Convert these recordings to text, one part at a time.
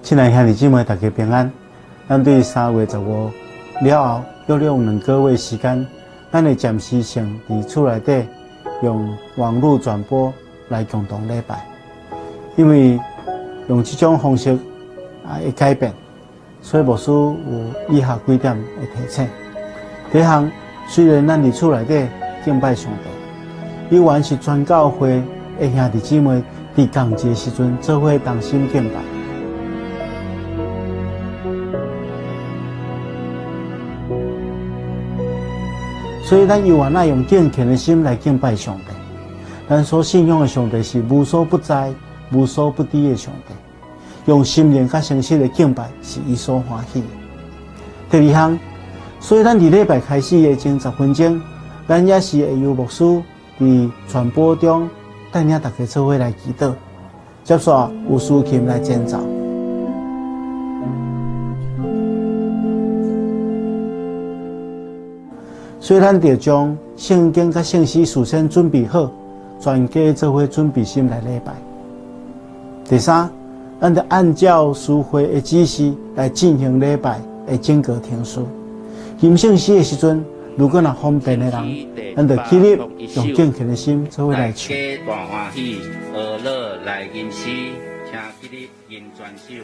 親愛兄弟姊妹，大家平安。咱對3月15了後，約略2個月時間，咱會暫時性佇厝內底用網路轉播來共同禮拜，因為用這種方式啊會改變，所以牧師有以下幾點的提醒。第一項，雖然咱佇厝內底敬拜上帝，猶原是全教會的兄弟姊妹佇仝一个時陣做伙同心敬拜。所以，咱猶原愛用敬虔的心來敬拜上帝。咱所信仰的上帝是無所不在、無所不知的上帝。用心靈佮誠實的敬拜，是伊所歡喜的。第二項，所以咱佇禮拜開始的前10分鐘，咱也是會由牧師佇傳播中帶領大家做伙來祈禱，接續有司琴來前奏。所以，咱著將聖經佮聖詩事先準備好，全家做伙準備心來禮拜。第三，咱著按照司會的指示來進行禮拜的整個程序。吟聖詩的時陣，如果若方便的人，咱著起立，用敬虔的心做伙來唱。大家大歡喜，呵樂來吟詩，請起立吟全首。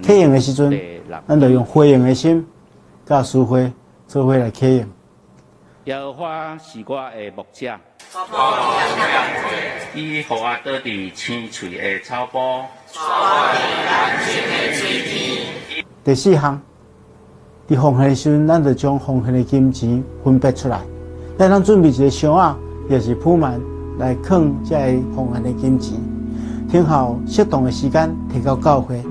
啟用的時陣，咱就用回應的心，佮司會做伙來啟用。耶和華是我的牧者，伊予我倒佇青翠的草坡。第四項，佇奉獻的時陣，咱就將奉獻的金錢分別出來，咱通準備一个箱仔，抑是鋪滿來囥這个奉獻的金錢，等候適當的時間提到教會，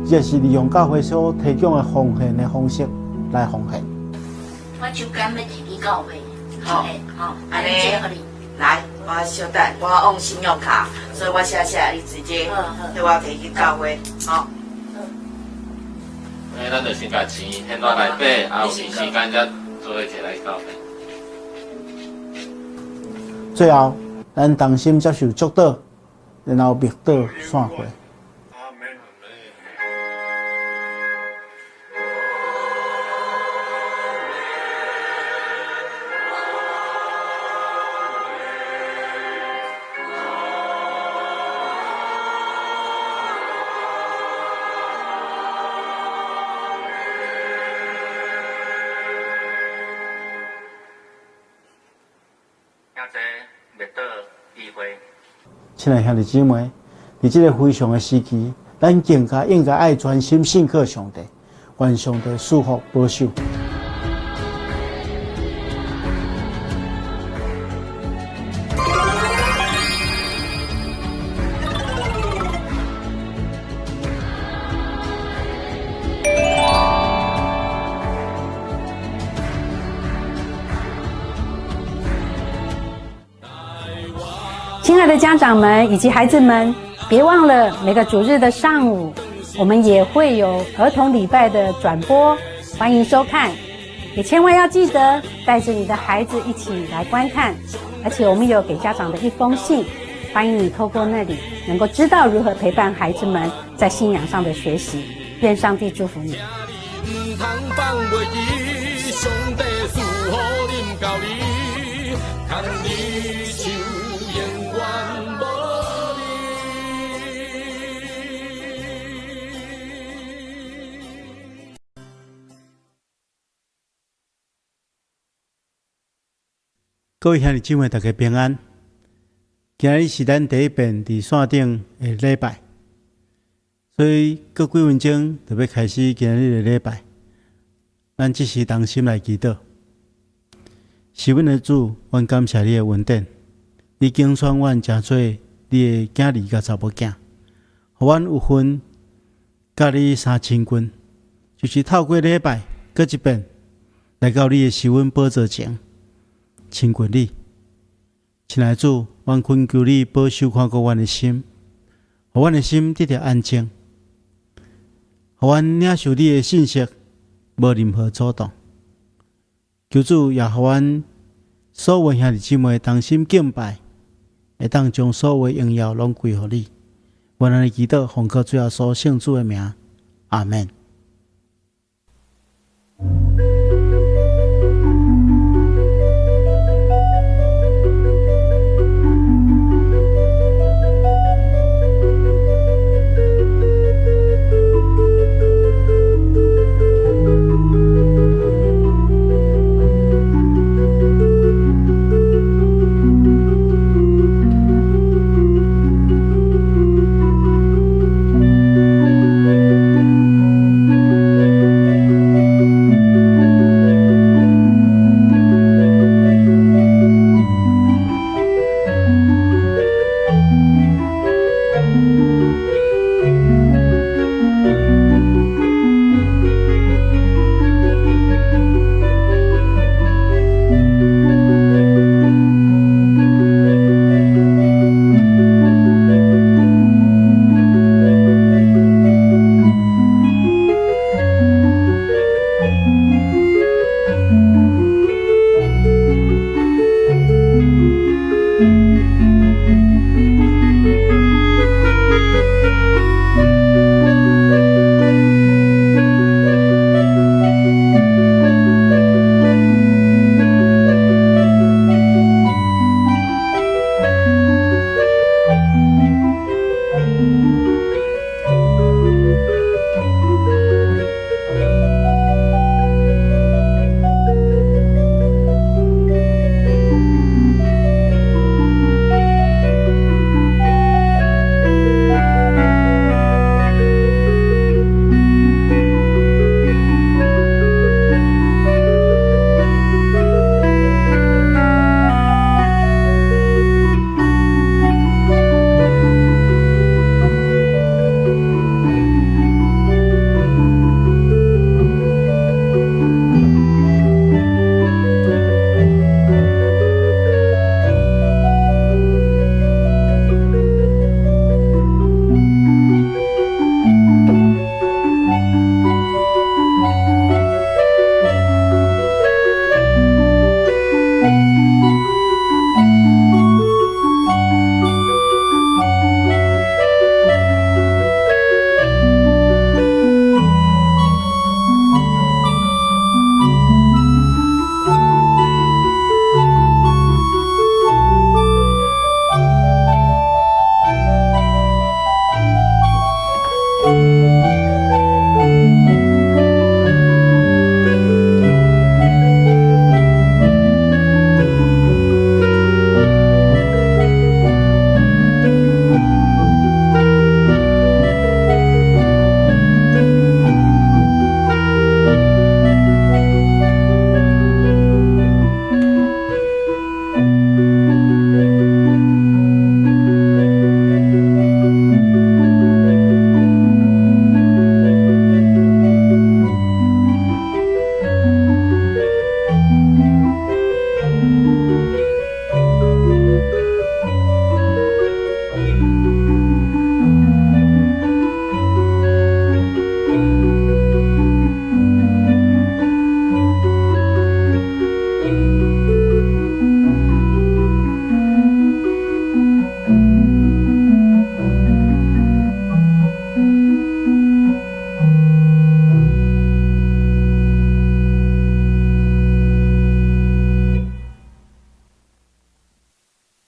抑是利用教會所提供的奉獻的方式來奉獻。我手敢欲提去教會，好，好，按呢，來，我小等，我用信用卡，所以我寫寫，你直接替我提去教會，好。那咱就先共錢獻到內底，啊，有時間才做伙提來教會。最後，咱同心接受祝禱，然後默禱散會。親愛兄弟姊妹，佇這个非常的時期，咱更加應該愛專心信靠上帝，願上帝賜福保守。親愛的家長們以及孩子們，別忘了每個主日的上午，我們也會有兒童禮拜的轉播，歡迎收看。也千萬要記得帶着你的孩子一起來觀看。而且我們有給家長的一封信，歡迎你透過那裡能夠知道如何陪伴孩子們在信仰上的學習。願上帝祝福你。各位兄弟姊妹，大家平安。今日是咱第一遍佇線頂的禮拜，所以過幾分鐘就欲開始今日的禮拜。咱這時同心來祈禱。是阮的主，阮感謝你的恩典，你揀選阮成做你的囝兒佮查某囝，予阮有份佮你相親近，就是透過禮拜閣一遍來到你的施恩寶座前。親近你。親愛的主，阮懇求你保守看顧阮的心，予阮的心得著安靜，予阮領受你的信息，無任何阻擋。求主也予阮所有兄弟姊妹同心敬拜，會當將所有榮耀攏歸予你。阮按呢祈禱，奉靠主耶穌聖子的名，阿們。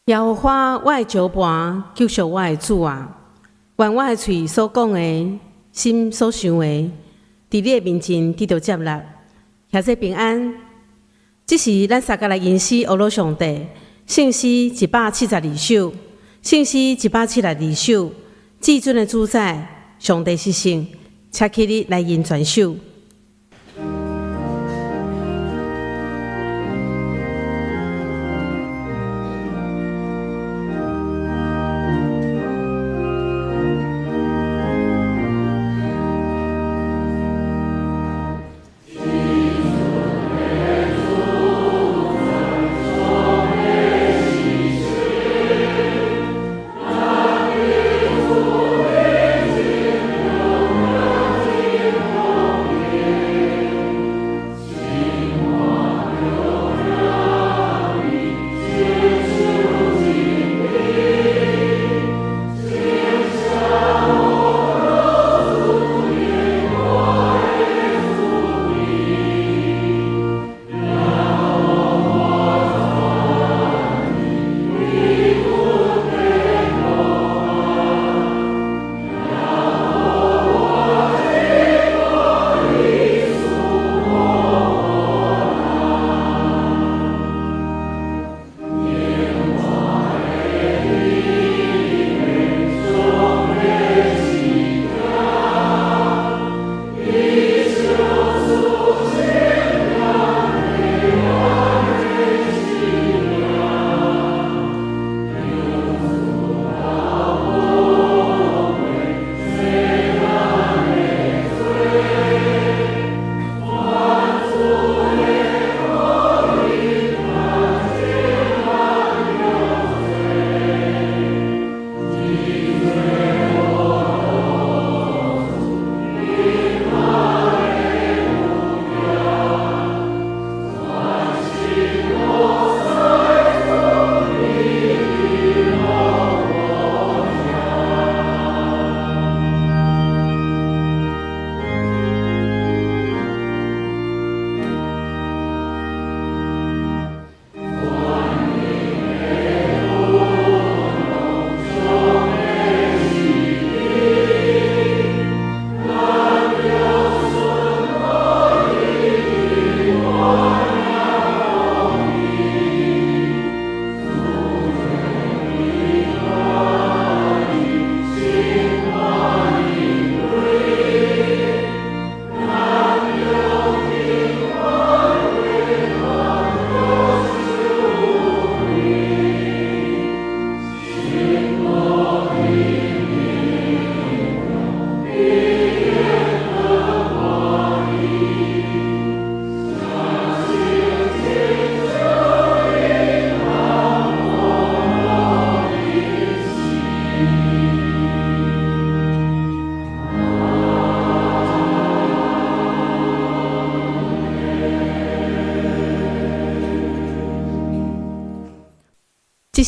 耶和華，我的石磐，救贖我的主啊！願我的喙所講的，心所想的，佇你的面前得著接納，兄弟平安。這是咱三家來吟詩學樂上帝聖詩172首，聖詩172首，至尊的主宰，上帝是聖，請起立來吟全首。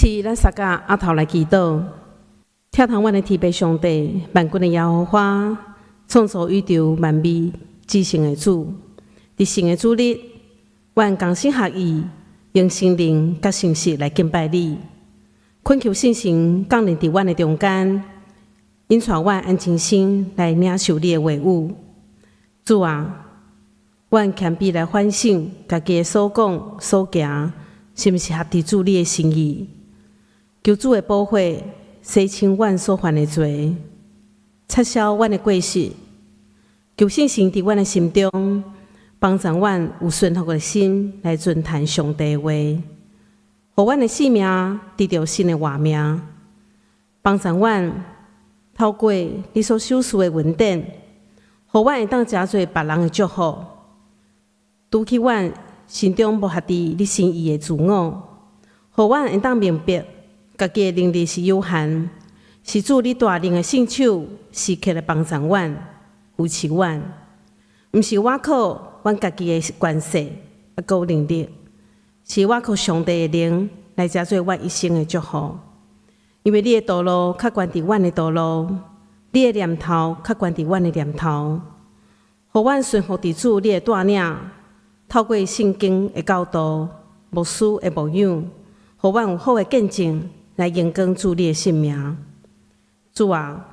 時咱三甲阿頭來祈禱，拆堂阮的天父上帝，萬軍的耶和華，創造宇宙萬物至聖的主，佇聖的主日，阮同心合意，用心靈佮誠實來敬拜你，懇求聖神降臨佇阮的中間，引帶阮按真心來領受你的話語。主啊，阮謙卑來反省家己的所講所行，是毋是合佇主你的心意？求主的寶血洗清阮所犯的罪，擦消阮的過失。求聖神佇阮的心中，幫助阮有順服的心來遵行上帝的話，予阮的性命得著新的活命。幫助阮透過你所賞賜的恩典，予阮會當成做別人的祝福，除去阮心中無合佇你心意的自我，予阮會當明白家己的能力是有限，是主你大能的聖手時刻來幫助阮、扶持阮，毋是我靠阮家己的權勢抑閣有能力，是我靠上帝的靈來成做阮一生的祝福。因為你的道路較懸佇阮的道路，你的念頭較懸佇阮的念頭，予阮順服佇主你的帶領，透過聖經的教導、牧師的牧養，予阮有好的見證來榮光主你的聖名。主啊，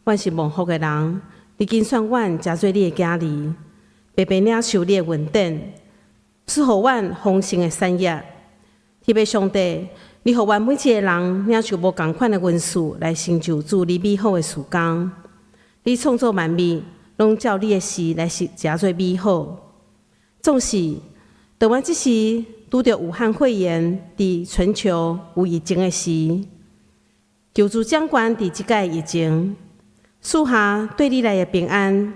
阮是蒙福的人，你揀選阮成做你的囝兒，白白領受你的恩典，賜予阮豐盛的產業。天父上帝，你予阮每一个人領受無仝款的恩賜，來成就主你美好的事工。你創造萬物，攏照你的時來是成做美好。總是當阮這時拄著武漢肺炎佇全球有疫情的時，求主掌管佇這擺疫情，賜下對你來的平安，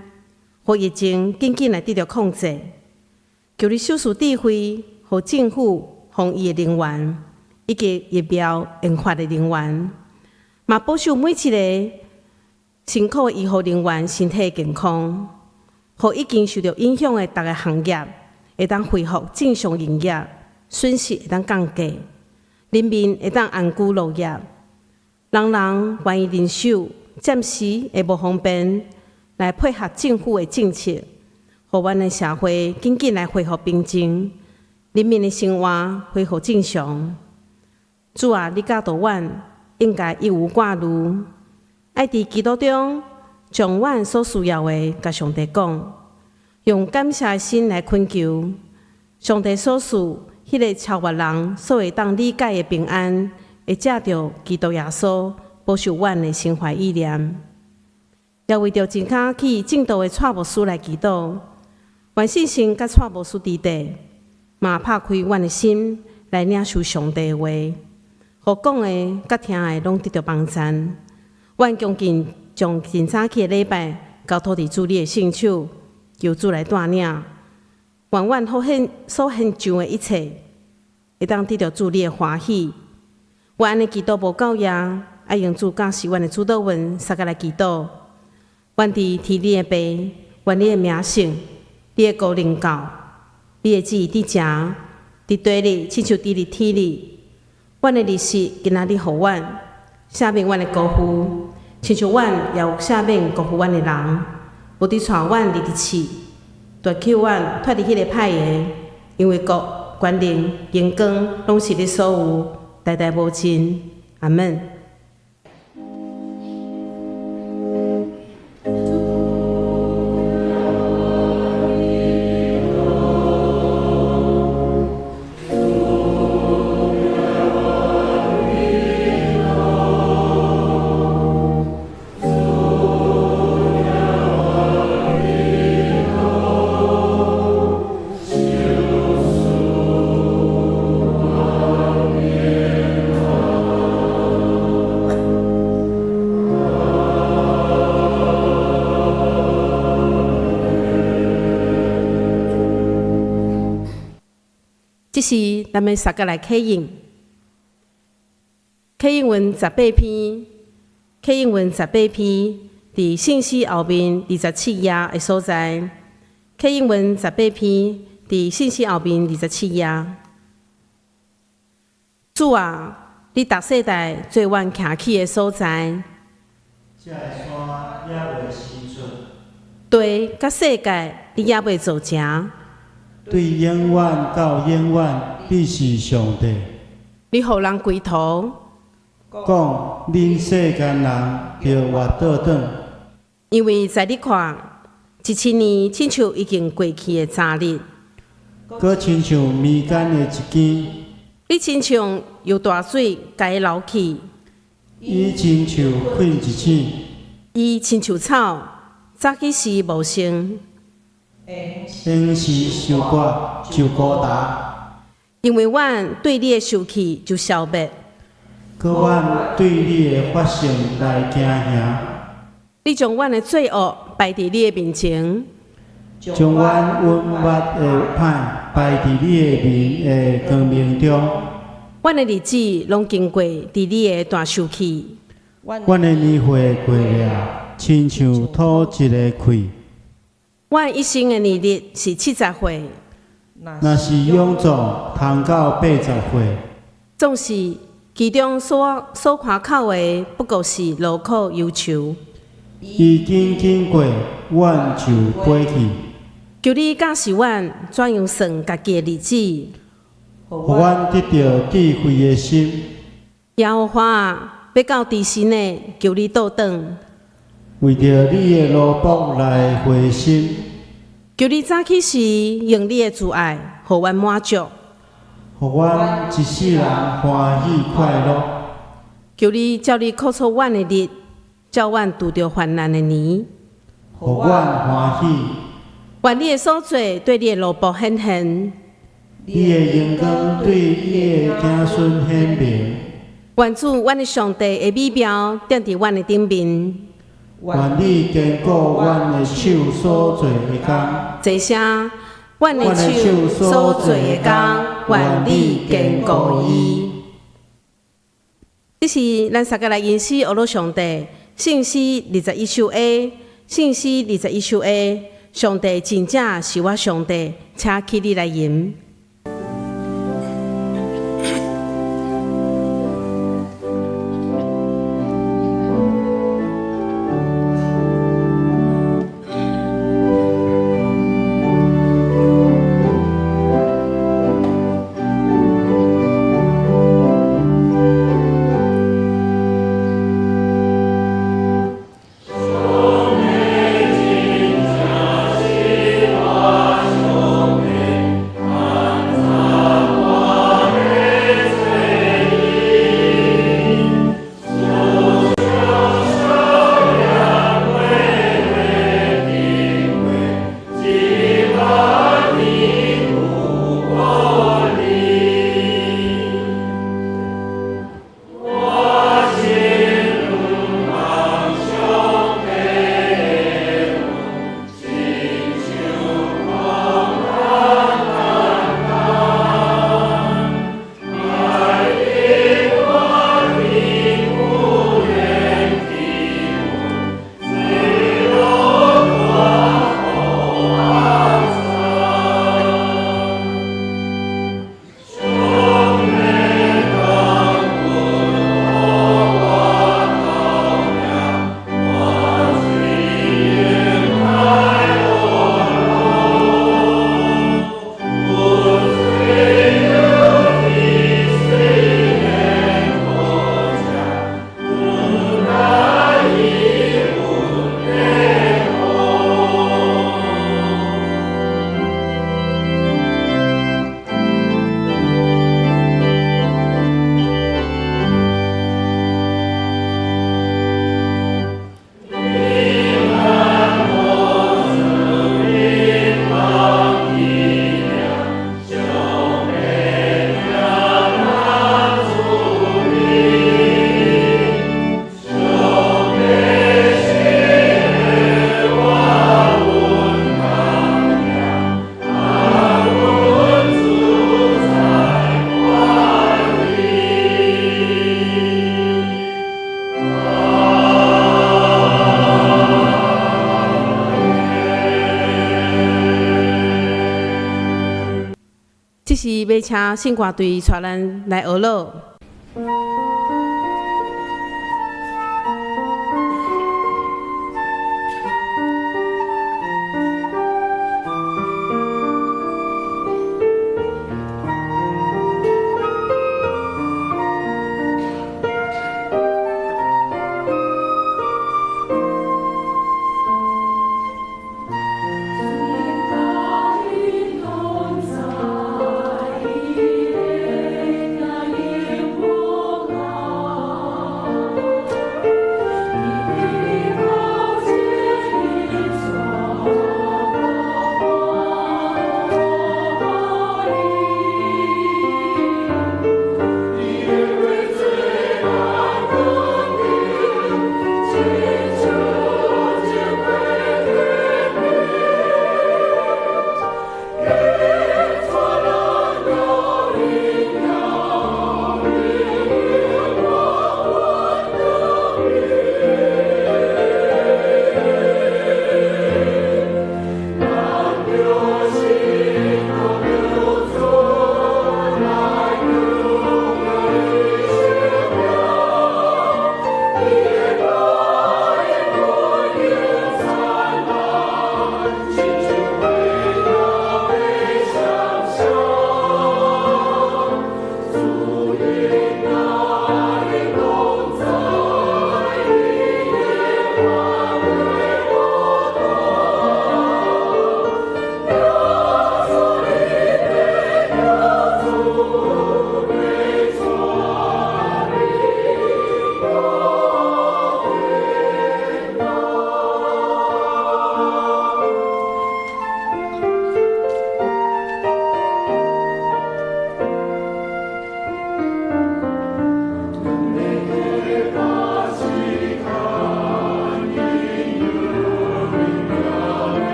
予疫情緊緊來得著控制。求你賞賜智慧，予政府防疫的人員以及疫苗研發的人員，嘛保守每一个辛苦的醫護人員身體健康，予已經受著影響的逐个行業會當恢復正常營業，損失會當降低，人民會當安居樂業，人人願意忍受暫時的無方便，來配合政府的政策，予阮的社會緊緊來恢復平靜，人民的生活恢復正常。主啊，你教導阮應該一無掛慮，愛佇祈禱中將阮所需要的共上帝講，用感謝的心來懇求上帝所賜彼个超越人所會當理解的平安，會藉著基督耶穌保守阮的心懷意念。也為著真巧去證道的蔡牧師來祈禱，願聖神佮蔡牧師佇底，嘛拍開阮的心來領受上帝的話，予講的佮聽的攏得著幫贊。阮恭敬將真早起的禮拜交託佇主你的聖手，求主來帶領，願阮所獻所獻上的一切，會當得著主你的歡喜。我按呢祈禱無夠額，愛用主教示阮的主禱文，相佮來祈禱。願佇天你的父，願你的名聖，你的國臨到，你的旨意佇成，佇地裡親像佇咧天裡。阮的日食今仔日予阮，赦免阮的辜負，親像阮也有赦免辜負阮的人。無得帶阮入去試，奪去阮脫離彼个歹的，因為國、權能、榮光，攏是你所有，代代無盡。阿門。這時，咱欲相佮來啟應，啟應文十八篇，啟應文十八篇，佇聖詩後面27頁的所在。啟應文十八篇，佇聖詩後面27頁。主啊，你逐世代做阮徛起的所在。這个山猶未生出，地佮世界，你猶未造成。對永遠到永遠，你是上帝。你予人歸途，講恁世間人著活倒轉。因為在你看，1000年親像已經過去的昨日，閣親像暝間的一更。你親像用大水共伊流去，伊親像睏一醒，伊親像草，早起時無生，下時受割就枯焦。因為阮對你的受氣就消滅，閣阮對你的法性來驚嚇。你將阮的罪惡擺佇你的面前，將阮隱密的歹擺佇你的面的光明中。阮的日子攏經過佇你的大受氣，阮的年歲過了，親像吐一个氣。阮一生的年日是70歲，若是勇壯，通到80歲。總是其中所所誇口的，不過是勞苦憂愁。伊緊經過，阮就飛去。求你教示阮怎樣算家己的日子，予阮得著智慧的心。耶和華啊，欲到佇時呢？求你倒轉。為著你的奴僕來回心。求你早起時用你的慈愛，予阮滿足。予阮一世人歡喜快樂。求你照你苦楚阮的日，照阮拄著患難的年，予阮歡喜。願你的所做對你的奴僕顯現。你的榮光對伊的子孫顯明。願主，阮的上帝的美妙踮佇阮的頂面。願你堅固阮的手所做的工。齊聲，阮的手所做的工，願你堅固伊。這是咱三個來吟詩學魯上帝，聖詩21首 A，聖詩21首 A，上帝真正是我上帝，請起立來吟。這是欲請聖歌隊帶咱來學樂。這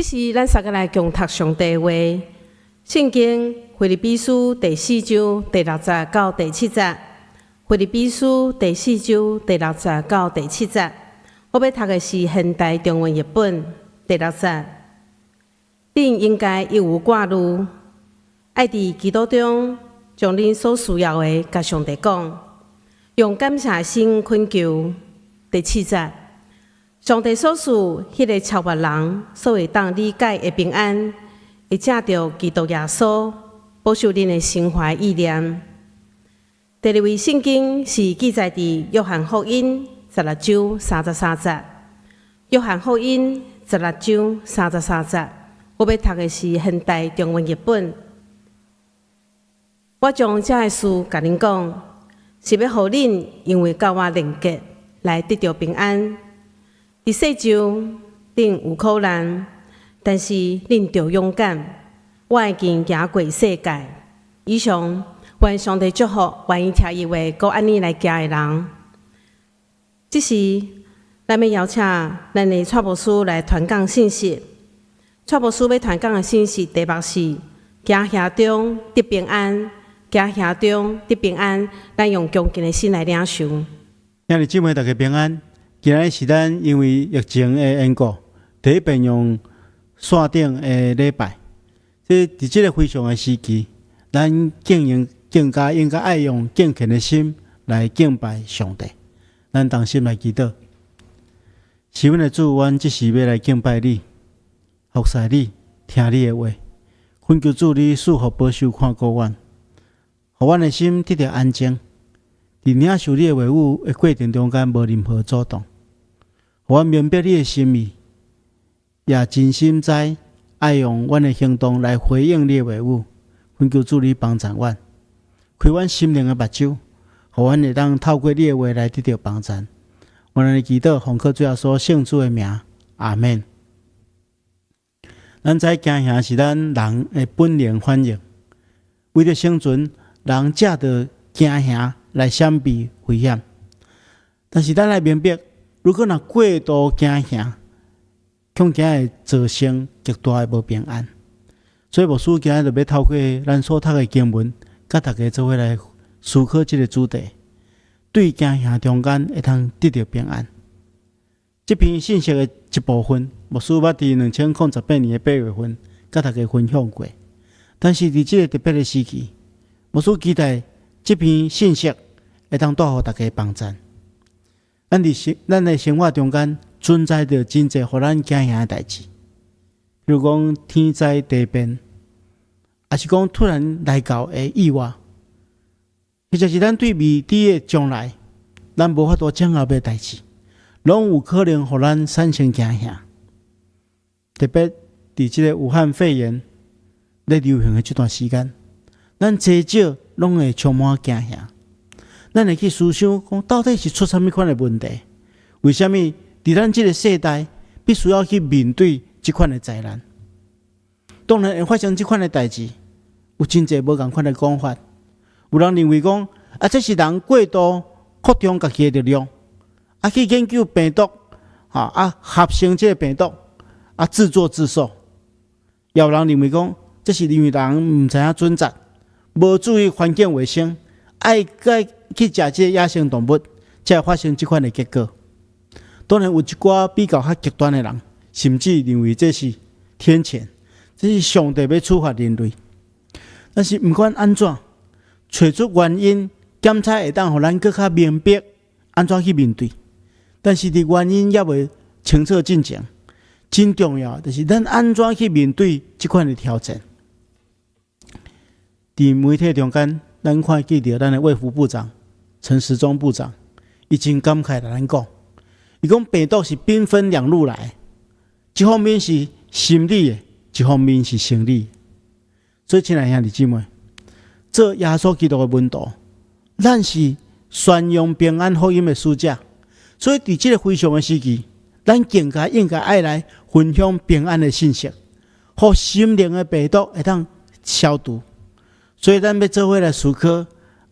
時，咱三个來共讀上帝話。聖經腓立比書第四章第六節到第七節。腓立比書第四章第六節到第七節，我欲讀的是現代中文譯本。第六節，恁應該一無掛慮，愛佇基督中將恁所需要的共上帝講，用感謝的心懇求。第七節。上帝所賜彼个超越人所會當理解的平安，會藉著基督耶穌保守恁的心懷意念。第二位聖經是記載佇約翰福音十六章三十三節。約翰福音十六章三十三節，我欲讀的是現代中文譯本。我將這个事共恁講，是欲予恁因為佮我連結，來得著平安。佇世上，恁有苦難，但是恁著勇敢。我已經行過世界。以上，願上帝祝福願意聽伊話，閣按呢來行的人。這時，咱欲邀請咱的蔡牧師來傳講信息。蔡牧師欲傳講的信息題目是：驚嚇中得平安，驚嚇中得平安。咱用恭敬的心來領受。兄弟姊妹，大家平安。今仔日是咱因為疫情的緣故，第一遍用線頂的禮拜。這佇這个非常的時期，咱更應更加應該愛用敬虔的心來敬拜上帝。咱同心來祈禱。是阮的主，阮這時欲來敬拜你，服侍你，聽你的話。懇求主，你賜福保守看顧阮，予阮的心得著安靜。佇領受你的話語的過程中間，無任何阻擋。予阮明白你的心意，也真心知愛用阮的行動來回應你的話語。懇求主你幫贊阮，開阮心靈的目睭，予阮會當透過你的話來得著幫贊。阮按呢祈禱，奉靠主耶穌聖子的名，阿們。咱知驚嚇是咱人的本能反應，為著生存，人藉著驚嚇來閃避危險。但是咱愛明白，如果若過度驚嚇，恐驚會造成極大的無平安。所以牧師今仔日欲透過咱所讀的經文，佮大家做伙來思考這个主題。對驚嚇中間會當得著平安。這篇信息的一部分，牧師捌佇2018年的8月份，佮大家分享過。但是佇這个特別的時期，牧師期待這篇信息會當帶予大家幫贊。咱佇生咱的生活中間存在著真濟予咱驚嚇的代誌，比如講天災地變，抑是講突然來到的意外。或者是咱對未知的將來，咱無法度掌握的代誌，攏有可能予咱產生驚嚇。特別佇這个武漢肺炎咧流行的這段時間，咱濟少攏會充滿驚嚇。咱會去思想講，到底是出啥物款的問題？為啥物佇咱這个世代必須要去面對這款的災難？當然會發生這款的代誌，有真濟無仝款的講法。有人認為講，啊，這是人過度擴張家己的力量，啊，去研究病毒，哈，啊，合成這个病毒，啊，自作自受。也有人認為講，這是因為人毋知影準則，無注意環境衛生，愛該去食這个野生動物，才會發生這款的結果。當然有一寡比較較極端的人，甚至認為這是天譴，這是上帝欲處罰人類。但是毋管按怎，揣出原因，檢查會當予咱閣較明白按怎去面對。但是佇原因猶未清楚進前，真重要就是咱按怎去面對這款的挑戰。佇媒體中間，咱看見著咱的衛福部長陳時中部長，伊真感慨來咱講，伊講病毒是兵分兩路來，一方面是心理的，一方面是生理。所以，親愛兄弟姊妹，做耶穌基督的門徒，咱是宣揚平安福音的使者，所以佇這个非常的時期，咱更加應該愛來分享平安的信息，予心靈的病毒會當消除。所以，咱欲做伙來思考，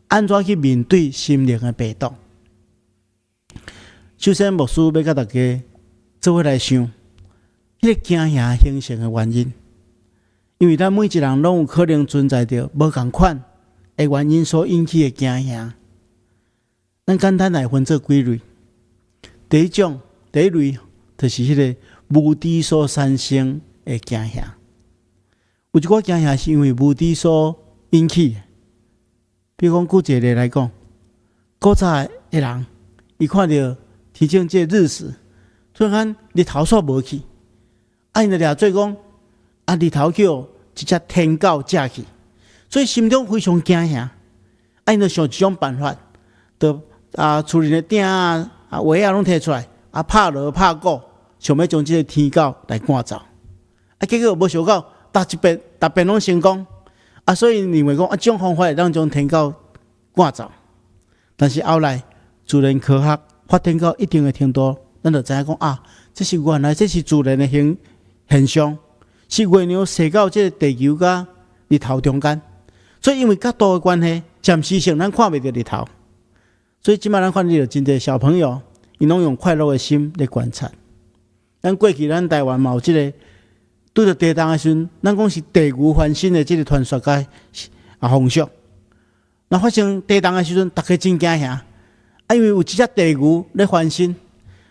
按怎去面對心靈的病毒。首先，牧師欲佮大家做伙來想，彼个驚嚇形成的原因，因為咱每一個人攏有可能存在著無仝款的原因所引起的驚嚇。咱簡單來分做幾類。第一種，第一類就是彼个無知所產生的驚嚇。有一寡驚嚇是因為無知所引起的。比如講，舉一個例來講，古早的人，伊看著天頂這個日食，突然間日頭煞無去，啊，𪜶就掠做講，啊，日頭去予一隻天狗食去，所以心中非常驚嚇，啊，𪜶就想一種辦法，就啊，厝裡的鼎啊、啊鞋仔攏提出來，啊，拍鑼拍鼓，想欲將這个天狗來趕走，啊，結果無想到，逐一遍，逐遍攏成功，啊，所以認為講啊，這種方法會當將天狗趕走，但是後來自然科學發展到一定的程度，咱就知影講啊，這是原來這是自然的現現象，是月亮射到這个地球佮日頭中間，所以因為角度的關係，暫時性咱看袂著日頭。所以這擺咱看著真濟小朋友， 𪜶攏用快樂的心咧觀察。咱過去咱台灣嘛有這個，拄著地動的時陣，咱講是地牛翻身的這個傳說佮風俗。若發生地動的時陣，逐家真驚嚇，因為有一隻地牛咧翻身，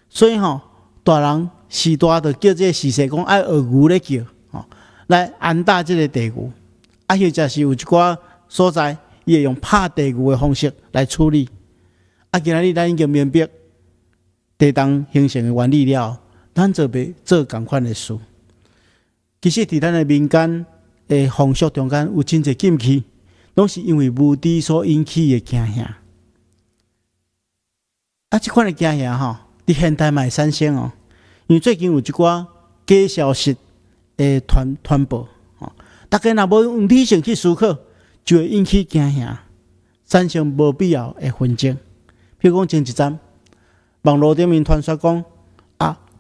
所以吼大人序大就叫這個序細講愛學牛咧叫，吼來安打這個地牛。或者是有一寡所在，伊會用拍地牛的方式來處理。今仔日咱已經明白地動形成的原理了，咱就袂做仝款的事。其實，佇咱的民間的風俗中間，有真濟禁忌，攏是因為無知所引起的驚嚇。這款的驚嚇吼，佇現代嘛會產生哦。因為最近有一寡假消息的傳播，吼，大家若無用理性去思考，就會引起驚嚇，產生無必要的紛爭。譬如講前一陣，網路頂面傳說講，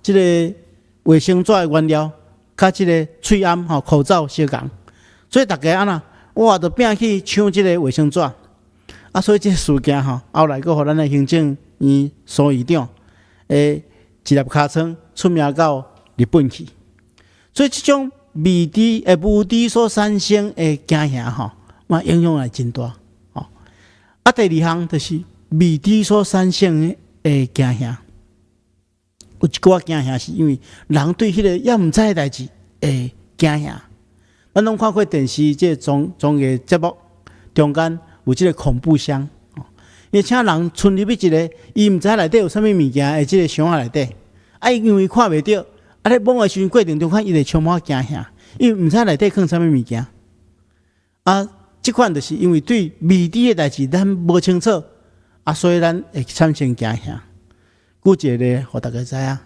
這个衛生紙的原料，佮這个喙罨吼口罩相仝，所以逐家按怎，哇，就拚去搶這个衛生紙。所以這個事件吼，後來閣予咱的行政院蘇院長的一粒尻川出名到日本去。所以這種未知的無知所產生的驚嚇吼，嘛影響也真大。吼，第二項就是未知所產生的驚嚇。有一寡驚嚇是因為人對彼個猶毋知的代誌會驚嚇。咱攏看過電視這個綜藝節目中間有這個恐怖箱，伊請人伸入去一個伊毋知內底有啥物物件的這個箱仔內底，伊因為看袂著，咧摸的時陣過程中間伊會充滿驚嚇，因為毋知內底囥啥物物件。這款就是因為對未知的代誌咱無清楚，所以咱會產生驚嚇。舉一個例，予大家知影，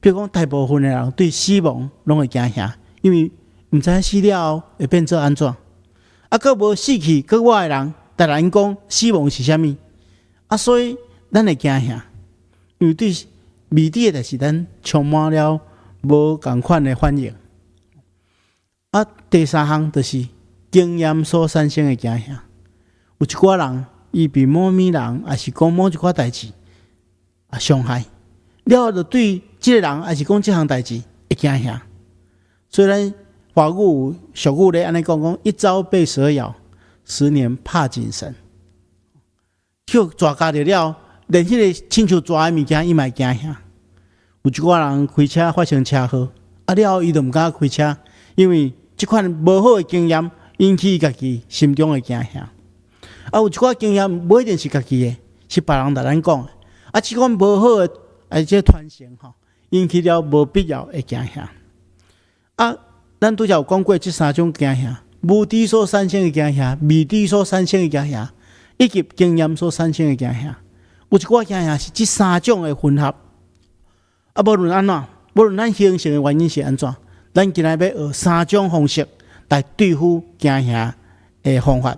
比如講，大部分的人對死亡攏會驚嚇，因為毋知影死了後會變做按怎。閣無死去閣活的人，逐人講死亡是啥物？所以咱會驚嚇，因為對未知的代誌，咱充滿了無仝款的反應。第三項就是經驗所產生的驚嚇。有一寡人，伊被某物人，抑是講某一寡代誌傷害了後，就對這個人，抑是講這項代誌會驚嚇。所以咱華語俗語咧按呢講講，一朝被蛇咬，十年怕井繩。予蛇咬著了，連彼個親像蛇的物件，伊嘛會驚嚇。有一寡人開車發生車禍，了後伊就毋敢開車，因為這款無好的經驗引起伊家己心中的驚嚇。有一寡經驗無一定是家己的，是別人共咱講的。這款無好的這個傳承吼，引起了無必要的驚嚇。咱拄才有講過這三種驚嚇：無知所產生的驚嚇、未知所產生的驚嚇，以及經驗所產生的驚嚇。有一寡驚嚇是這三種的混合。無論按怎，無論咱形成的原因是按怎，咱今仔欲學三種方式來對付驚嚇的方法。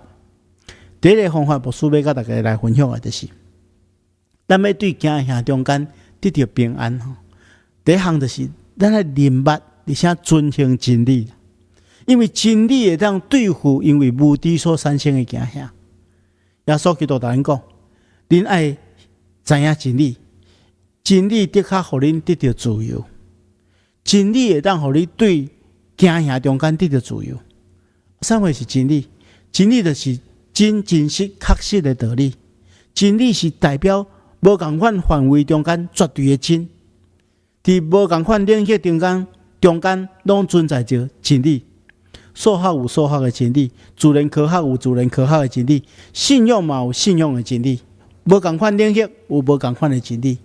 第一个方法，牧師欲佮大家來分享的，就是。咱欲對驚嚇中間得著平安吼。第一項就是咱愛認捌，而且遵行真理，因為真理會當對付因為無知所產生的驚嚇。耶穌基督共咱講，恁愛知影真理，真理的確予恁得著自由，真理會當予你對驚嚇中間得著自由。啥物是真理？真理就是真真實確實的道理。真理是代表無仝款範圍中間絕對的真，佇無仝款領域中間，中間攏存在著真理。數學有數學的真理，自然科學有自然科學的真理，信仰嘛有信仰的真理。無仝款領域有無仝款的真理。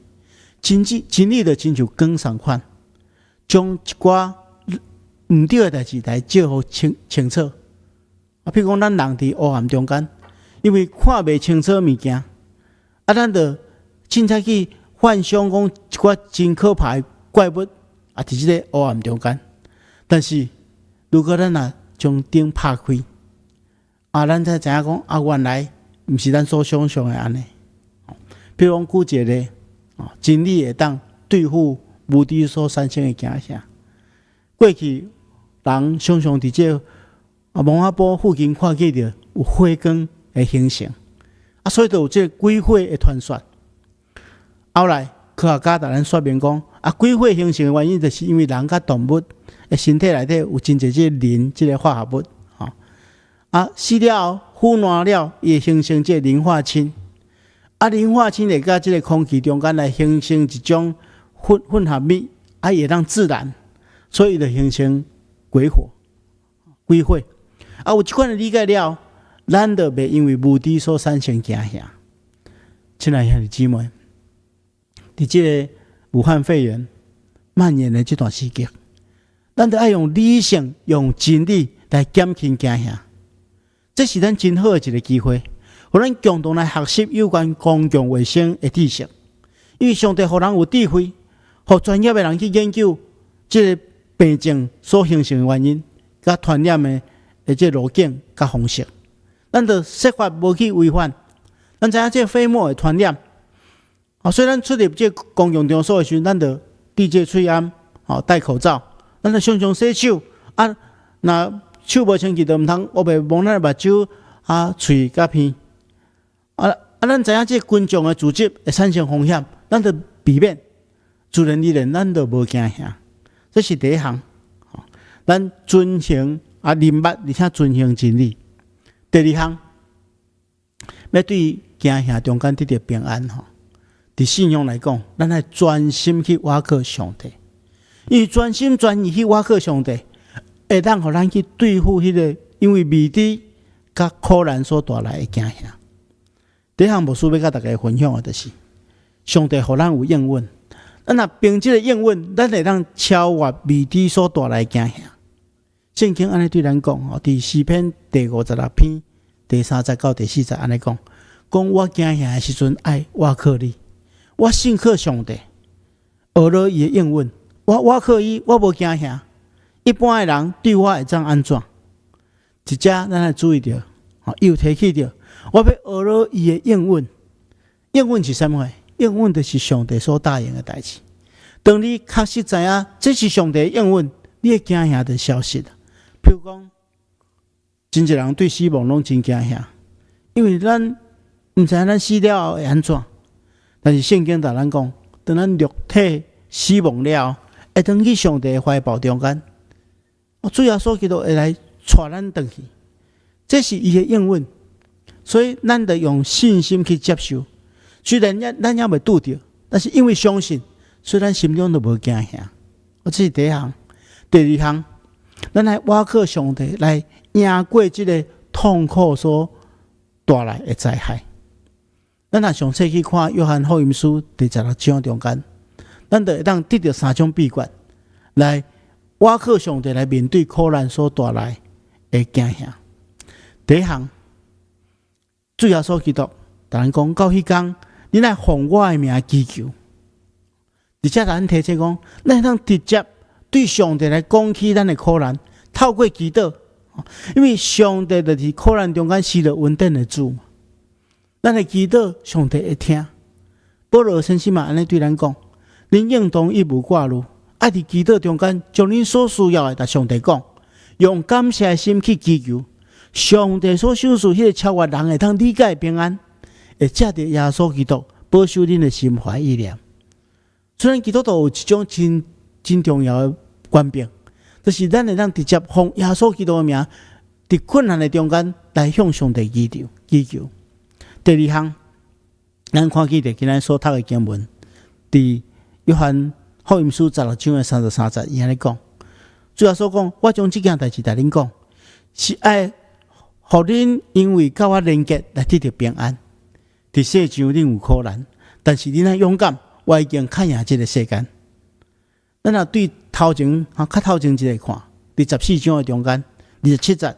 真理真理就親像光仝款，將一寡毋對的代誌來照予清清楚。譬如講，咱人佇黑暗中間，因為看袂清楚物件，咱就凊彩去幻想講一寡真可怕的怪物佇這个黑暗中間。但是，如果咱若將燈拍開，咱才知影講原來毋是咱所想象的按呢。比如講，舉一個例，真理會當對付無知所產生的驚嚇。過去人常常佇這个墓仔埔附近看見著有火光的形成，所以就有這个鬼火的傳說。後來科學家共咱說明講，啊，鬼火形成的原因，就是因為人佮動物的身體內底有真濟這個磷這個化合物，吼。啊，死了後腐爛了，伊會形成這個磷化氫。啊，磷化氫會佮這個空氣中間來形成一種混合物，啊，會當自燃，所以就形成鬼火、鬼火。啊，有這款的理解了，咱就袂因為無知所產生驚嚇。親愛兄弟姊妹，佇這個武漢肺炎蔓延的這段時間，咱著愛用理性、用真理來減輕驚嚇。這是咱真好的一個機會，予咱共同來學習有關公共衛生的知識。因為上帝予人有智慧，予專業的人去研究這個病症所形成的原因，佮傳染的這個路徑佮方式。咱著設法無去違反。咱知影這個飛沫會傳染，啊，所以咱出入這個公共場所的時陣，咱著戴這個喙罨，吼，戴口罩，咱著常常洗手。啊，若手無清潔，就毋通烏白摸咱的目睭、啊，喙佮鼻。啊啊，咱知影這個群眾的組織會產生風險，咱著避免。自然而然，咱就無驚嚇。這是第一項，咱遵行啊，明白而且遵行真理。第二項，欲對驚嚇中間得著平安吼。佇信仰來講，咱愛專心去倚靠上帝，因為專心專意去倚靠上帝，會當予咱去對付彼個因為未知佮苦難所帶來的驚嚇。第一項牧師欲佮大家分享的，就是上帝予咱有應允，咱若憑這個應允，咱會當超越未知所帶來的驚嚇。聖經按呢對咱講吼，佇詩篇第56篇第3節到第4節按呢講，講我驚嚇的時陣愛倚靠你，我信靠上帝，學了伊的應允，我倚靠伊，我無驚嚇。一般的人對我會當按怎？佇遮咱愛注意著，吼，伊有提起著，我欲學了伊的應允。應允是啥物貨？應允就是上帝所答應的代誌。當你確實知影這是上帝的應允，你的驚嚇就消失。譬如講，真濟人對死亡攏真驚嚇，因為咱毋知影咱死了後會按怎。但是聖經共咱講，當咱肉體死亡了後，會轉去上帝的懷抱中間。主耶穌基督會來帶咱轉去，這是伊的應允，所以咱得用信心去接受。雖然咱猶未拄著，但是因為相信，所以咱心中就無驚嚇。這是第一項。第二項，咱來倚靠上帝來贏過這個痛苦所帶來的災害。咱若詳細去看約翰福音書第16章中間，咱就會當得著三種秘訣，來倚靠上帝來面對苦難所帶來的驚嚇。第一項，主耶穌基督共咱講到彼工，恁愛奉我的名祈求，而且咱提醒講，咱會當直接對上帝來講起咱的苦難，透過祈禱，因為上帝就是苦難中間施予恩典的主。咱的祈禱，上帝會聽。保羅先生嘛按呢對咱講，恁應當一無掛慮，愛佇祈禱中間將恁所需要的，共上帝講，用感謝的心去祈求。上帝所賞賜彼個超越人會當理解的平安，會藉著耶穌基督保守恁的心懷意念。雖然基督徒有一種真真重要的權柄，就是咱會當直接奉耶穌基督的名，佇困難的中間來向上帝祈求祈求。第二項，咱看見著今仔所讀的經文，佇約翰福音書16章的33節，伊按呢講，主耶穌講：我將這件代誌共恁講，是愛予恁因為佮我連結來得著平安。佇世上恁有苦難，但是恁愛勇敢，我已經較贏這個世間。咱若對頭前啊，較頭前一个看，佇14章的中間，27節，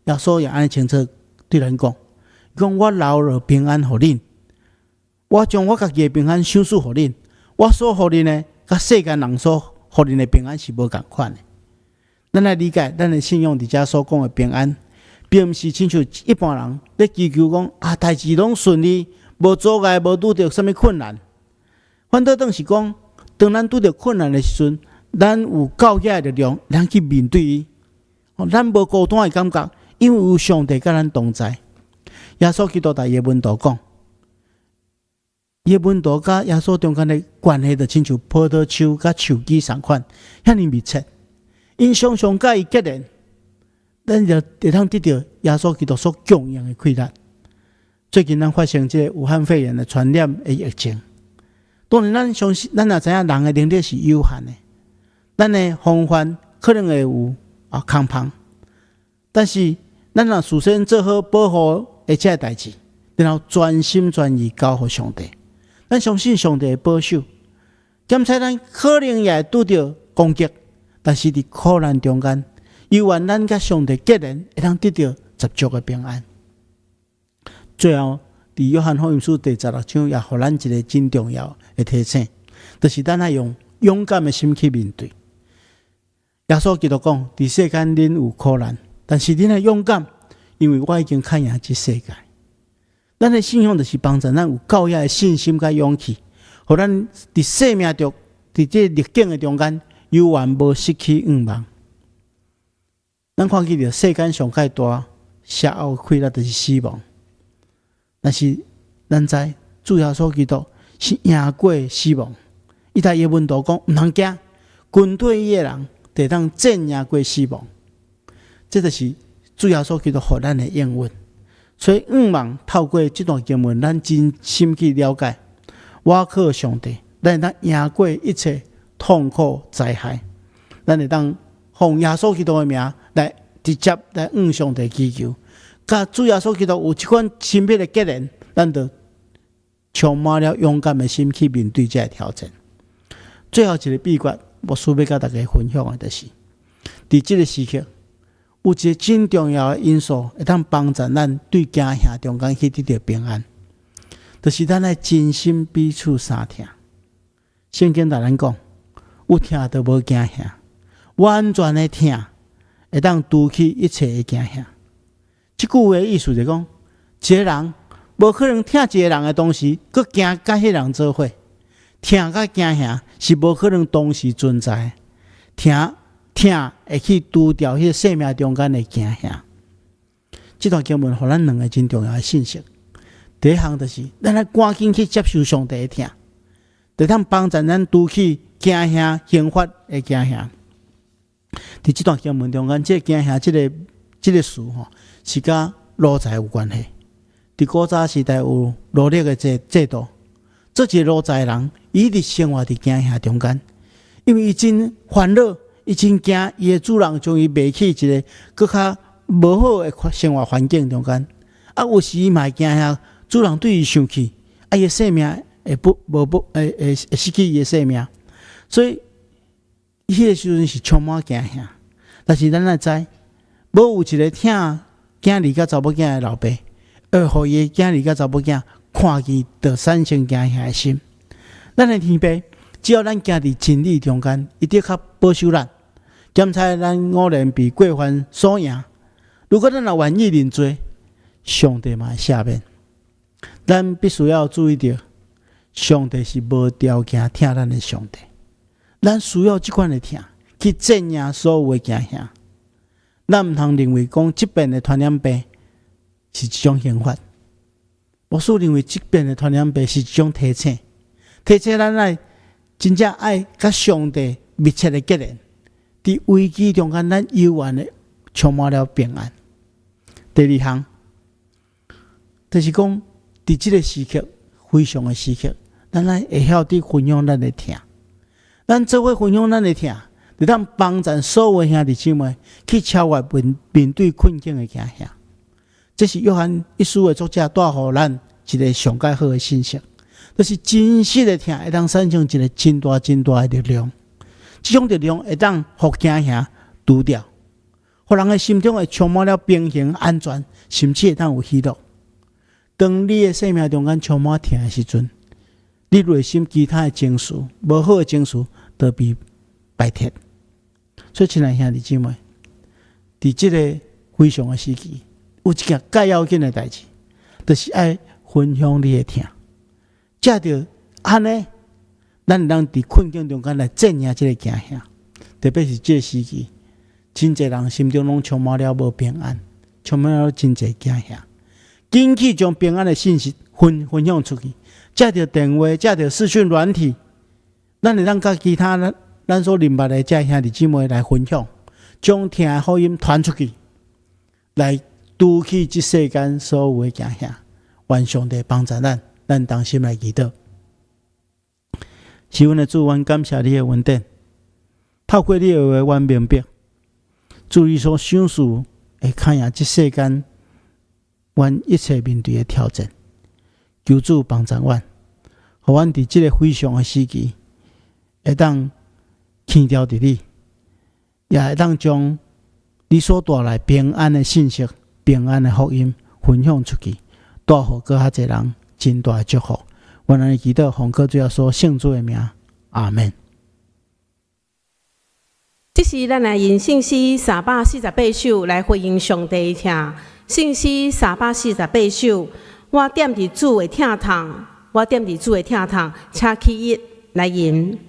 耶穌也按呢清楚對咱講，講我留了平安予恁，我將我家己的平安賞賜予恁，我所予恁的，佮世間人所予恁的平安是無仝款的。咱來理解，咱的信仰佇遮所講的平安，並毋是親像一般人咧祈求講啊，代誌攏順利，無阻礙，無拄著啥物困難。反倒轉是講，當咱拄著困難的時陣，咱有夠額的力量，咱去面對伊。咱無孤單的感覺，因為有上帝佮咱同在。耶穌基督共伊的門徒講，伊的門徒佮耶穌中間的關係，就親像葡萄樹佮樹枝仝款，遐爾密切。𪜶常常佮伊結連，咱就會當得著耶穌基督所供應的氣力。最近咱發生這个武漢肺炎的傳染的疫情，當然咱相信，咱也知影人的能力是有限的，咱的防範可能會有空縫，但是咱若事先做好保護的這个代誌，然後全心全意交予上帝，咱相信上帝會保守。檢測咱可能也會拄著攻擊，但是佇苦難中間，猶原咱佮上帝結連，會當得著十足的平安。最後，佇約翰福音書第16章也予咱一个真重要的提醒，就是咱愛用勇敢的心去面對。耶穌基督講：佇世間恁有苦難，但是恁愛勇敢，因為我已經較贏這世界。咱的信仰就是幫助咱有夠額的信心佮勇氣，予咱佇生命中，佇這逆境的中間，猶原無失去盼望。咱看見著世間上蓋大邪惡氣力就是死亡，但是咱知主耶穌基督是贏過死亡。伊對伊的門徒講：毋通驚，跟隨伊的人會當戰贏過死亡。這就是主耶穌基督予咱的應允。所以，盼望透過這段經文，咱真心去了解，倚靠上帝，咱會當贏過一切痛苦災害。咱會當奉耶穌基督的名來直接來向上帝祈求，佮主耶穌基督有這款親密的結連，咱就充滿了勇敢的心去面對這个挑戰。最後一个秘訣，牧師欲佮大家分享的，就是佇這个時刻，有一个真重要的因素，會當幫助咱對驚嚇中間去得著平安，就是咱愛真心彼此相疼。聖經共咱講，有疼就無驚嚇，完全的疼會當除去一切的驚嚇。這句話的意思就是講，一個人無可能疼一個人的同時，閣驚佮彼個人做伙，疼佮驚嚇是無可能同時存在。疼疼會去除掉彼個生命中間的驚嚇。這段經文予咱兩个真重要的信息。第一項就是，咱愛趕緊去接受上帝的疼，會當幫助咱除去驚嚇刑罰的驚嚇。佇這段經文中間，這个驚嚇這个詞吼，是佮奴才有關係。佇古早時代有奴隸的制度，做一个奴才的人，伊一直生活佇驚嚇中間，因為伊真煩惱，伊真驚伊的主人將伊賣去一个閣較無好的生活環境中間。啊，有時伊嘛會驚嚇主人對伊生氣，啊，伊的性命會不無不會會會失去伊的性命，所以彼个時陣是充滿驚嚇。但是咱愛知，無有一个疼囝兒佮查某囝的老爸，會予伊的囝兒佮查某囝看見就產生驚嚇的心。咱的天父，只要咱行佇真理中間，伊的確保守咱，檢查咱偶然被過犯所贏。如果咱若願意認罪，上帝嘛會赦免。咱必須要注意著，上帝是無條件疼咱的上帝。咱需要這款的疼，去戰贏所有的驚嚇。咱毋通認為講這遍的傳染病是一種刑罰。牧師認為這遍的傳染病是一種提醒，提醒咱愛真正愛佮上帝密切的結連。佇危機中間，咱猶原的充滿了平安。第二項，就是講佇這个時刻，非常的時刻，咱愛會曉得分享咱的疼，咱做伙分享咱的疼，會當幫助所有的兄弟姊妹去超越面對困境的驚嚇。這是約翰一書的作者帶予咱一个上蓋好的信息，就是真實的疼會當產生一个真大真大的力量。這種力量會當予驚嚇除掉，予人的心中會充滿了平衡、安全，甚至會當有喜樂。當你的生命中間充滿疼的時陣，你內心其他的情緒、無好的情緒都被排斥。所以，親愛兄弟姊妹，佇這个非常的時期，有一件蓋要緊的代誌，就是愛分享你的疼。藉著按呢，咱會當佇困境中間來戰贏這个驚嚇。特別是這个時期，真濟人心中攏充滿了無平安，充滿了真濟驚嚇。緊去將平安的信息分享出去，藉著電話，藉著視訊軟體，咱會當佮其他咱所認捌的這兄弟姊妹來分享，將疼的福音傳出去，來拄起這世間所有的驚嚇。願上帝幫助咱，咱同心來祈禱。是阮的主，阮感謝你的恩典，透過你的話，阮明白，主你所賞賜會堪贏這世間，阮一切面對的挑戰。求主幫助阮，予阮佇這个非常的時期，會當牽牢佇你，也會當將你所帶來平安的信息、平安的福音分享出去，帶予閣較濟人真大的祝福。阮按呢祈禱，奉靠主耶穌聖子的名，阿們。這時，咱來用聖詩348首來回應上帝的疼。聖詩三百四十八首，我踮佇主的疼痛，我踮佇主的疼痛，請起一來吟。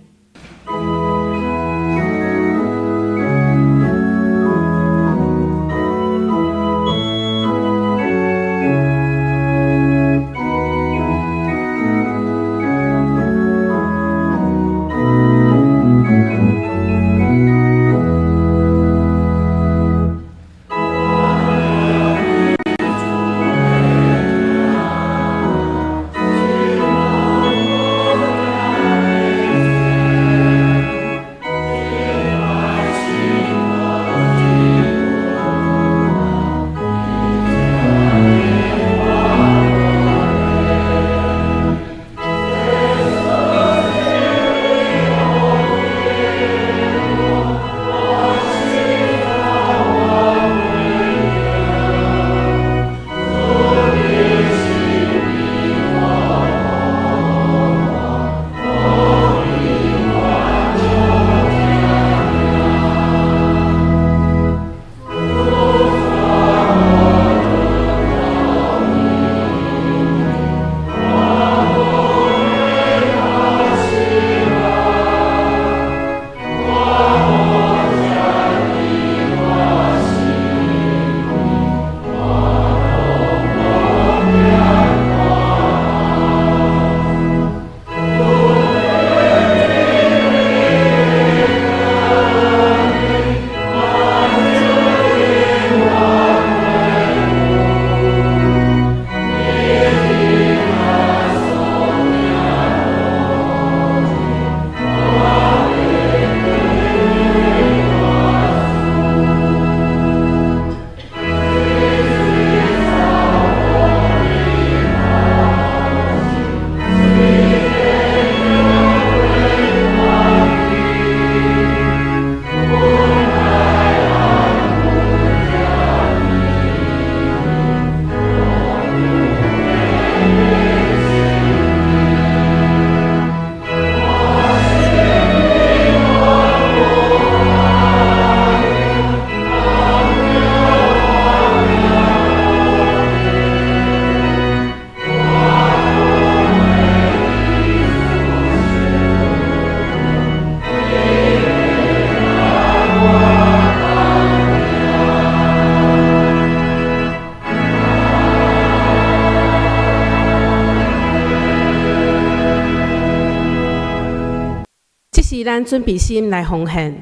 這時，咱準備心來奉獻。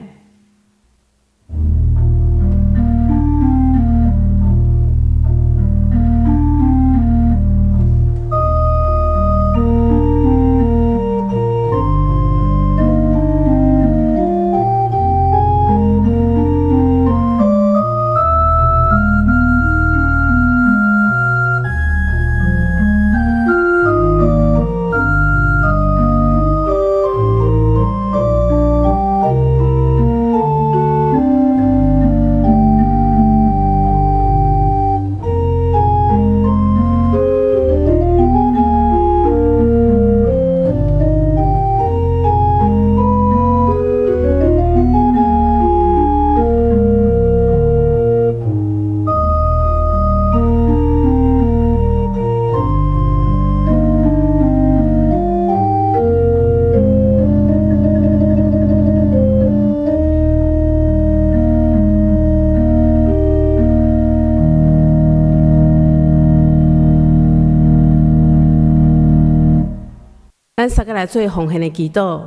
咱三个來做奉獻的祈禱。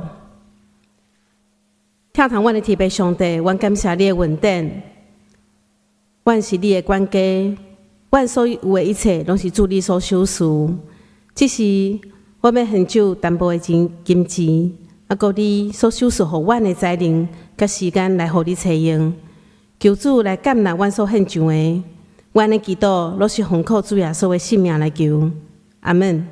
疼痛阮的天父上帝，阮感謝你的恩典，阮是你的管家，阮所有的一切攏是主你所賞賜。只是我欲獻上淡薄的金金錢，啊，閣你所賞賜予阮的才能佮時間來予你揣用。求主來接納阮所獻上的，阮的祈禱攏是奉靠主耶穌的聖名來求。阿門。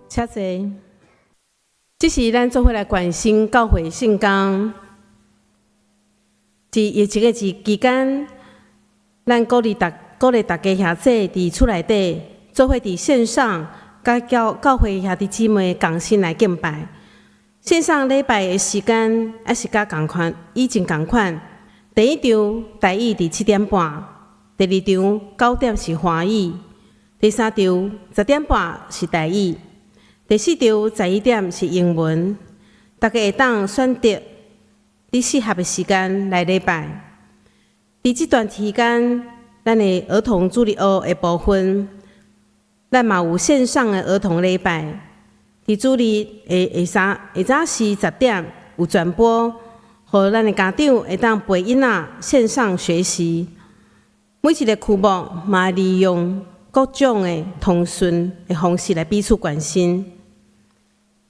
請坐。這是咱做伙來關心教會聖工。佇疫情的期間，咱鼓勵大家兄弟佇厝內底做伙佇線上，佮教會兄弟姊妹共心來敬拜。線上禮拜的時間猶是佮仝款，以前仝款。第一場台語佇7點半，第二場9點是華語，第三場10點半是台語。第四場11點是英文，大家會當選擇你適合的時間來禮拜。佇這段期間，咱的兒童主日學的部分，咱嘛有線上的兒童禮拜。佇主日的下早時10點有轉播，予咱的家長會當陪囡仔線上學習。每一個區牧嘛利用各種的通訊的方式來彼此關心。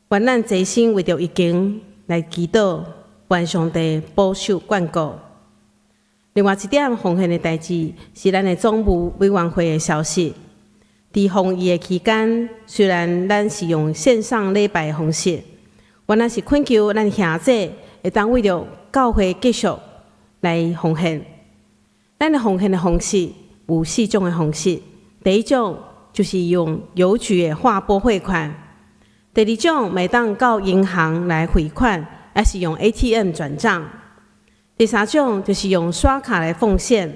願咱齊心為著疫情來祈禱，願上帝保守眷顧。另外一點奉獻的代誌是咱的總務委員會的消息。佇防疫的期間，雖然咱是用線上禮拜的方式，阮也是懇求咱兄弟會當為著教會繼續來奉獻。咱的奉獻的方式有四種的方式。第一種就是用郵局的劃撥匯款；第二種，會當到銀行來匯款，抑是用 ATM 轉帳；第三種就是用刷卡來奉獻。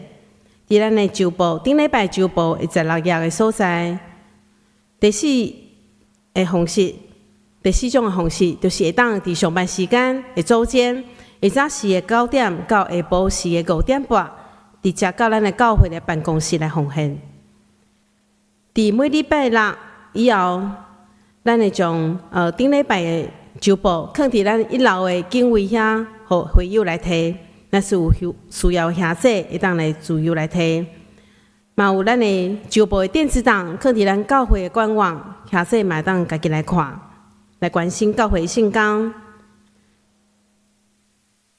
佇咱的周報，頂禮拜周報的16頁的所在。第四的方式，第四種的方式，就是會當佇上班時間的早間，下早時的9點到下晡時的5點半，直接到咱的教會的辦公室來奉獻。佇每禮拜六以後，咱會將頂禮拜的周報囥佇咱一樓的警衛遐，予會友來提。若是有需要兄弟，會當來自由來提。嘛有咱的周報的電子檔，囥佇咱教會的官網，兄弟嘛會當家己來看，來關心教會聖工。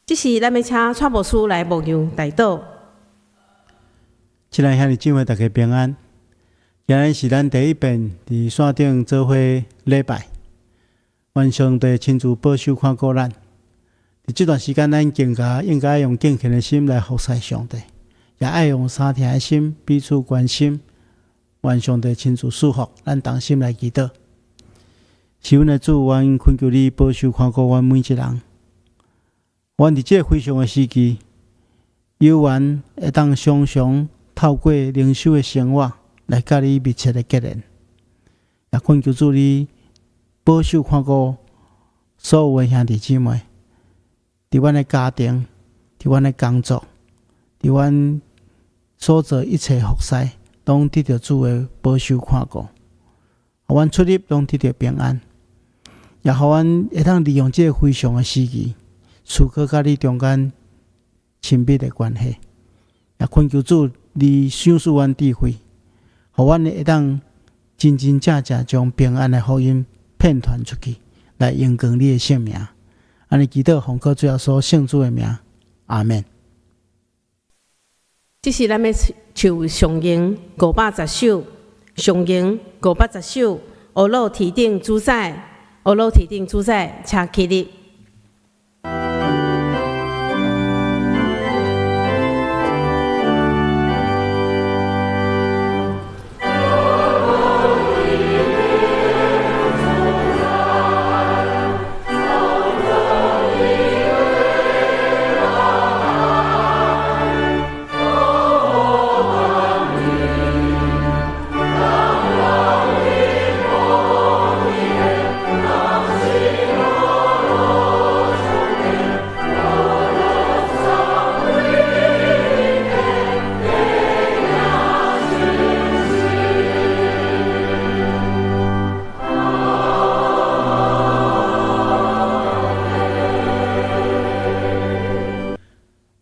這是咱欲請蔡牧師來牧羊代禱。親愛兄弟姊妹，大家平安。今日是咱第一遍佇線頂做伙禮拜，願上帝親自保守看顧咱。佇這段時間，咱更加應該用敬虔的心來服侍上帝，也愛用相疼的心彼此關心。願上帝親自賜福，咱同心來祈禱。是阮的主，阮懇求你保守看顧阮每一人。阮佇這個非常的時期，有緣會當常常透過靈修的生活來佮你密切的結連。也懇求主你保守看顧所有的兄弟姊妹，佇阮的家庭，佇阮的工作，佇阮所做一切服侍，攏得著主的保守看顧，予阮出入攏得著平安，也予阮會當利用這個非常的時期，思考佮你中間親密的關係。也懇求主，你賞賜阮智慧，予阮會當真真正正將平安的福音遍傳出去，來榮光你的聖名。按呢祈禱，奉靠主耶穌聖子的名，阿門。這是咱欲唱上經510首，上经510首，呵咾天顶主宰，呵咾天顶主宰，请起立。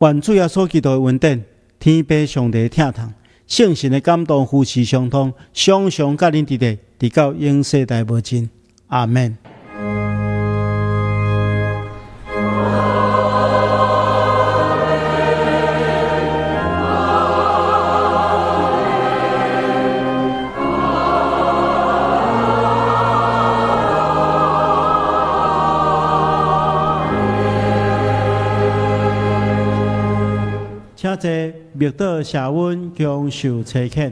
愿主耶稣基督的恩典、天父上帝的疼痛、圣神的感动、扶持相通，常常佮恁伫咧，直到永世代无尽。阿们。请坐，默祷谢恩，享受差遣。